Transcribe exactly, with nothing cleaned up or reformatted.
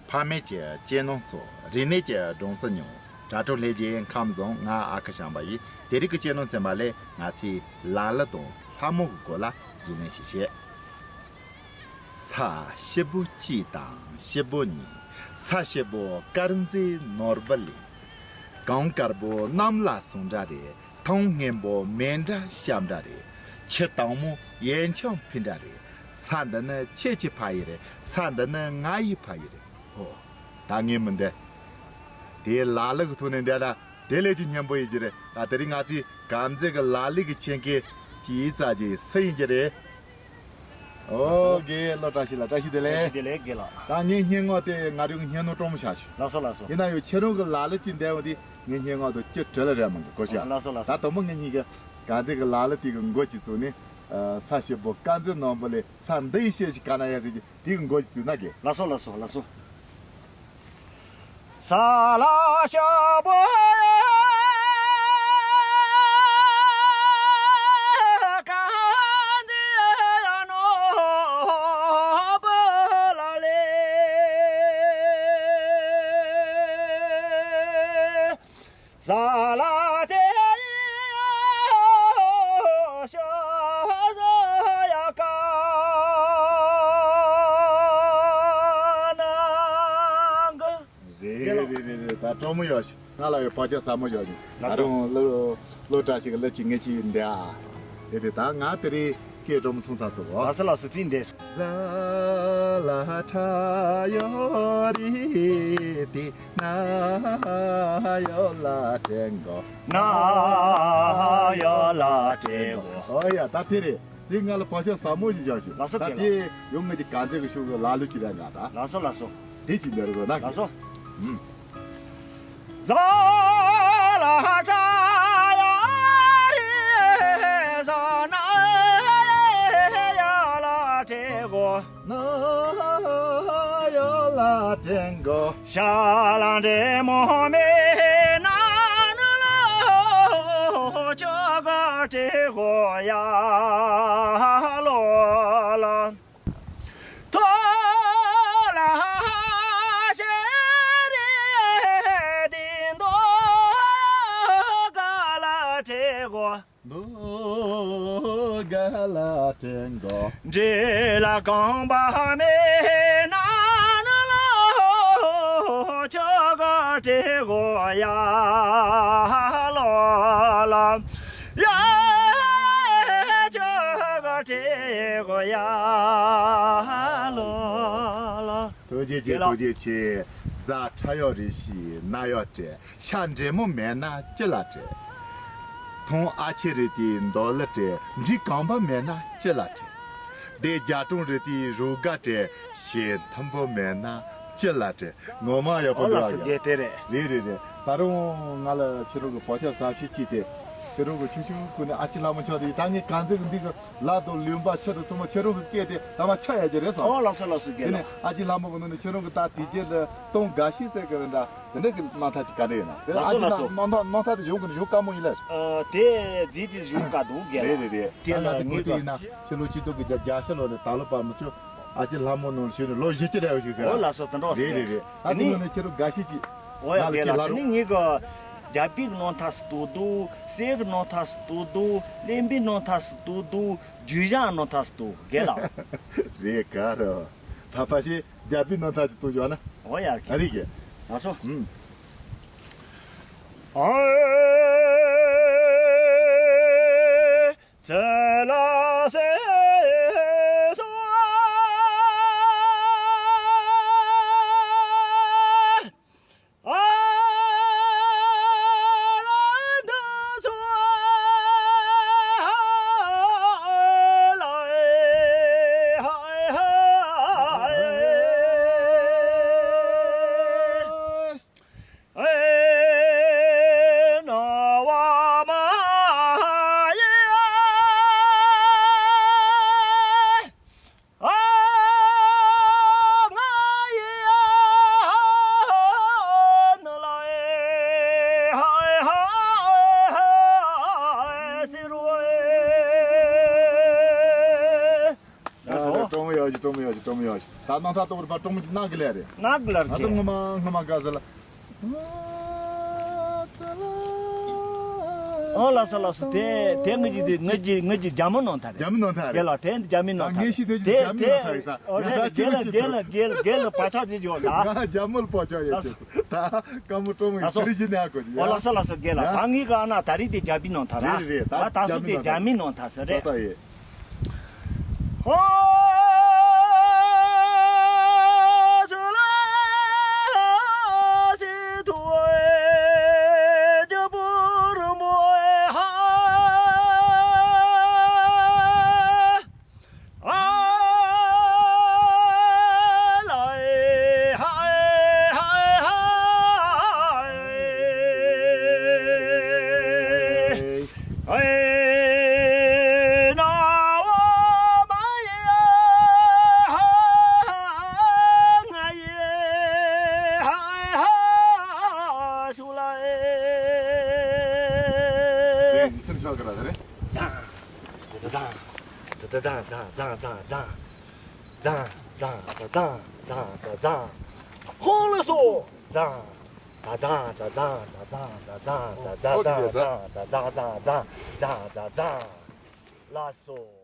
ཕ་མེས་ཀྱི་གཅེས་ནོར་ཚོ། རིག་གནས་ཀྱི་སྒྲོམ་གཞི་ཉོ། དྲ་གྲོགས་ལྷན་རྒྱས་ཁམས་བཟང་། ང་ཨ་ཁུ་བྱམས་པ་ཡིན། དེ་རིང་གི་གཅེས་ནོར་ཚན་པ་ལས་ང་ཚོས་ལ་ལུ་དང་ལྷ་མོ་གི་སྐོར་ལ་རྒྱུས་ལོན་ཞིག་བྱེད། ས་ཞིབ་པོ་གཅིག་དང་ཞིབ་པོ་གཉིས། ས་ཞིབ་པོ་དཀར་མཛེས་ནོར་བུ་ལས། གངས་དཀར་པོ་གནམ་ལ་ཟུག་འདྲ་རེད། ཐང་སྔོན་པོ་མེ་འདྲ་ཤམ་འདྲ་རེད། ཆུ་དྭངས་མོ་ཡལ་འཆང་ཕུ་འདྲ་རེད། ས་འདི་ནི་ཁྱེད་ཀྱི་ཕ་ཡུལ་རེད། ས་འདི་ནི་ང་ཡི་ཕ་ཡུལ་རེད། ཧོ། ད་ངས་མི་འདི། དེ་ལ་ལུ་གི་ཐོག་ནས་འདི་ལ་དེ་ལས་ཀྱི་སྙན་པོ་ཡིན་གྱི་རེད། ད་དེ་རིང་ང་ཚོས་དཀར་མཛེས་ཀྱི་ལ་ལུ་གི་ཆེད་མཁས་ཅིག་ཡིན་ཙང་ཅིག་སུ་ཡིན་གྱི་རེད། ཨོ། རྒན་ལགས་བཀྲ་ཤིས་ལགས། བཀྲ་ཤིས་བདེ་ལེགས། བཀྲ་ཤིས་བདེ་ལེགས་རྒན་ལགས། ད་ངའི་སྙན་ངག་དེ་ང་རང་གི་སྙན་ནོར་སྤྲང་མོ་ཆགས་བྱུང་། ལགས་སོ་ལགས་སོ། ཡིན་ན་ཡང་ཁྱེད་རང་གི་ལ་ལུ་ཅིག་འདས་པ་དེ་ངའི་སྙན་ངག་དང་ཅི་བྲལ་རེད་མི་འདུག་གོ་ཤ། ལགས་སོ་ལགས་སོ། ད་དང་པོ་ངེད་གཉིས་ཀྱི་དཀར་མཛེས་ཀྱི་ལ་ལུ་དེ་གི་མགོ་ཅིག་བཙུགས་ནས། ས་ཞིབ་པོ་དཀར་མཛེས་ནོར་བུ་ལས། ས་འདི་ཡི་ཤེལ་ཞིག་ག་ན་ཡ་ཟེར་གྱི་དེ་གི་མགོ་ཅིག་བཙུགས་ན་དགེ། ལགས་སོ་ལགས་སོ་ལགས་སོ། ས་ལ་ཞབས་པོ་གང་དེ་ནོར་བུ་ལ་ལས། ས་ལ་དེ་ཡི་ཤ་ཟ་ཡ་ག་ན་གི། རེད་རེད་རེད་རེད། ད་སྤྲང་མོ་ཡོད་ཤི། ང་ལ་ཡོད་བག་ཆགས་ཟབ་མོ་ཡོད་ཤི། ད་རུང་ལོ་ལོ་བཀྲ་ཤིས་ཀྱི་ལོ་གཅིག་ངེད་ཀྱི་ཡིན་འདི་ཨ། དེ་དེ་ད་ང་དེ་རིང་སྐད་སྤྲང་མོ་ཚོང་ཚང་ཚོ། ལགས་སོ་ལགས་སོ། རྩིས་འདས་སོང་། ཟ་ལ་ཁྲ་ཡོད་རི་དེ་ན་ཡོད་ལ་དྲན་གོ། ན་ཡོད་ལ་དྲན་གོ། ཨོ་ཡ། ད་དེ་རེད། དེ་ང་ལ་བག་ཆགས་ཟབ་མོ་ཞིག་བཞག་ཤིག། ལགས་སོ། ད་དེ་ཡོང་ངེད་ཀྱི་དཀར་མཛེས་ཀྱི་ཤུགས་ཀྱི་ལ་ལུ་ཅི་ར་ང་ད། ལགས་སོ་ལགས་སོ། དེ་ཅི་འདི་རུ་ན། ལགས་སོ། ཨུམ། ཟ་ལ་ཁྲ་ཡོད་རི་ཟ་ན་ཡོད་ལ་དྲན་གོ། ན་ཡོད་ལ་དྲན་གོ། ཤ་ལ་འདྲེ་མོ་མེད་ན་ནུ་ལོ་ཅོ་ག་དྲན་གོ་ཡ་ལོ་ལ། ཐོ་ལ་ཤེ་རེ་དི་མདོ་ག་ལ་དྲན་གོ། མདོ་ག་ལ་དྲན་གོ། འདྲེ་ལ་རྐང་པ་མེད་ན་ནུ་ལོ་ཅོ་ག་དྲན་གོ་ཡ་ལོ་ལ། ཡ་ཅོ་ག་དྲན་གོ་ཡ་ལོ་ལ། ཐུགས་རྗེ་ཆེ། རྒན་ལགས། ཐུགས་རྗེ་ཆེ། རྫ་ཁྲ་ཡོད་རི་ཤི་ན་ཡོད་དྲན། ཤ་འདྲེ་མོ་མེད་ན་ཅི་ལ་དྲན། ཐོང་ཨ་ཆེ་རི་དེ་མདོ་ལ་དྲན། འབྲི་རྐང་པ་མེད་ན་ཅི་ལ་དྲན། དེ་རྒྱ་གྲོང་རི་དེ་རུ་ག་དྲན། ཞེ་མཐུན་པོ་མེད་ན་ཅི་ལ་དྲན། ངོ་མ་ཡག་པོ། ཨོ་ལགས་སོ། འདུག་རྒན། དེ་རེད། རེད་རེད་རེད། ད་རུང་ང་ལ་ཁྱེད་རང་གི་བག་ཆགས་ཟབ་ཤིག་ཅིག་དེ། ཁྱེད་རང་གི་ཆུང་ཆུང་ཀུན་ནས་ཨ་ཅེ་ལྷ་མོ་མཆོག་དེ་ད་ངས་དཀར་མཛེས་ཀྱི་འདི་གི་ལ་དང་ལུང་པ་ཆུ་དང་ཚང་མ་ཁྱེད་རང་གི་སྐད་དེ་ད་མ་ཆ་ཡ་གི་རེད་བསམ། ཨོ་ལགས་སོ་ལགས་སོ། རྒན་ལགས། དེ་ནས་ཨ་ཅེ་ལྷ་མོ་གི་ནང་ནས་ཁྱེད་རང་གི་ད་དེ་རྗེས་ལ་གཏོང་དགའ་ཤས་ཟེར་གི་རེད་འདྲ། དེ་འདྲ་གི་སྣང་ཐག་ཅིག་ག་འདྲ་ཡོད་ན། དེ་ལགས་སོ་ཨ་ཅེ་ལགས་སོ། སྣང་ཐག་སྣང་ཐག་དེ་གཞུང་གི་གཞུང་དཀའ་མོ་ཡིན་ལ། ཨ་དེ་རྫིས་དེ་གཞུང་དཀའ་འདུག་རྒན་ལགས། རེད་རེད་རེད། དེ་ད་ལ་ང་ཚོ་ངེད་གོ་དེ་ཀྱི་ཡིན་ན་ཕྱི་ལོ་ཆིག་སྟོང་དགུ་བརྒྱ་བརྒྱད་ཅུ་ལོ་ནས་ད་ལོ་བར་མི་ཆོག་ཨ་ཅེ་ལྷ་མོ་ནང་ཞུགས་ནས་ལོ་བཞི་བཅུ་རེ་བ་ཞིག་ཟེར། ཨོ་ལགས་སོ། དེ་འདྲ་བ་ཟེར། རེད་རེད་རེད། ད་དེ་ནི་ནང་ནས་ཁྱེད་རང་དགའ་ཤས་ཅིག་ཨོ་ཡ། ང་ལ་རྒན་ཅིག་ལགས། ལབ་དེ་རོགས། ནི་ངེད་གི་རྒྱ་བོད་ཀྱི་སྣང་ཐག་སུ་འདུག་འདུག་སེར་གི་སྣང་ཐག་སུ་འདུག་འདུག་གླིང་པའི་སྣང་ཐག་སུ་འདུག་འདུག་རྒྱུད་བཞག་སྣང་ཐག་སུ་འདུག་རྒན་ལགས། རེད་ག་རོ། ད་ཕ་ཤི་རྒྱ་བོད་སྣང་ཐག་ཅིག་གཏོང་བྱུང་ན། ཨོ་ཡ། ཨ་རིག་གི། ལགས་སོ། ཨུམ། ཨོ། ཚེ་ལ་སེ་སོ། ཨ་ལ་འདི་ཚོ་ལ་ཧ་ཧ། ཨེ་ན་བ་མ་ཡ། ཡོད་ཀྱི་གྲོགས་མོ་ཡོད་ཀྱི་གྲོགས་མོ་ཡོད་ཀྱི། ད་སྣང་ཐག་ཏོག་རེ་བ་གྲོགས་མོ་གནང་གི་ལས་རེད། ནག་གི་ལར་ང་ཚོ་གི་ངོ་མ་ངོ་མ་དགའ་ས་ལ། ཨོ་ལགས་སོ་ལགས་སོ། དེ་དེ་ངེད་ཀྱི་དེ་ངེད་ཀྱི་ངེད་ཀྱི་རྒྱ་མོ་ནང་ཐག་རེད། རྒྱ་མོ་ནང་ཐག་རེད། རྒན་ལགས་དེ་རྒྱ་མི་ནང་ད་ཐག་ངེད་རེད། ཤི་དེ་ཀྱི་དེ་རྒྱ་མི་ནང་ཐག་རེད་ས། ཨོ་ཡ་རྒན་ད་ལགས་ཅི་རྒན་ལགས་རྒན་རྒན་ལགས་བག་ཆགས་ཅིག་ཡོད་ད། ང་རྒྱ་མོ་ལ་བག་ཆགས་ཡོད་ལགས་ཅེས་སོ། ད་སྐམ་པོ་གྲོགས་མོ་ཡིན་ལགས་སོ། ཟེར་བཞིན་ནས་ཨ་ཁོ་ཞིག་ཡ། ཨོ་ལགས་སོ་ལགས་སོ་རྒན་ལགས། ཡ། ད་ངེད་ཀྱི་ཨ་ན་ད་རེས་དེ་རྒྱ་མི་ནང་ཐག་ར། རེད་རེད་རེད། ད་ད་ད་སུ་རྒྱ་མི་དེ་ནང་ཐག་རྒྱ་མི་ནང་ཐག་ད་ད་ཡེ། ཨོ། ཧོང་ལ་སོ། ཛང་། ད་ཛང་ད་ཛང་ད་ཛང་ད་ཛང་ད་ཛང་ད་ཛང་ད་ཛང་ད་ཛང་ད་ཛང་ད་ཛང་ད་ཛང་ད་ཛང་། ལགས་སོ།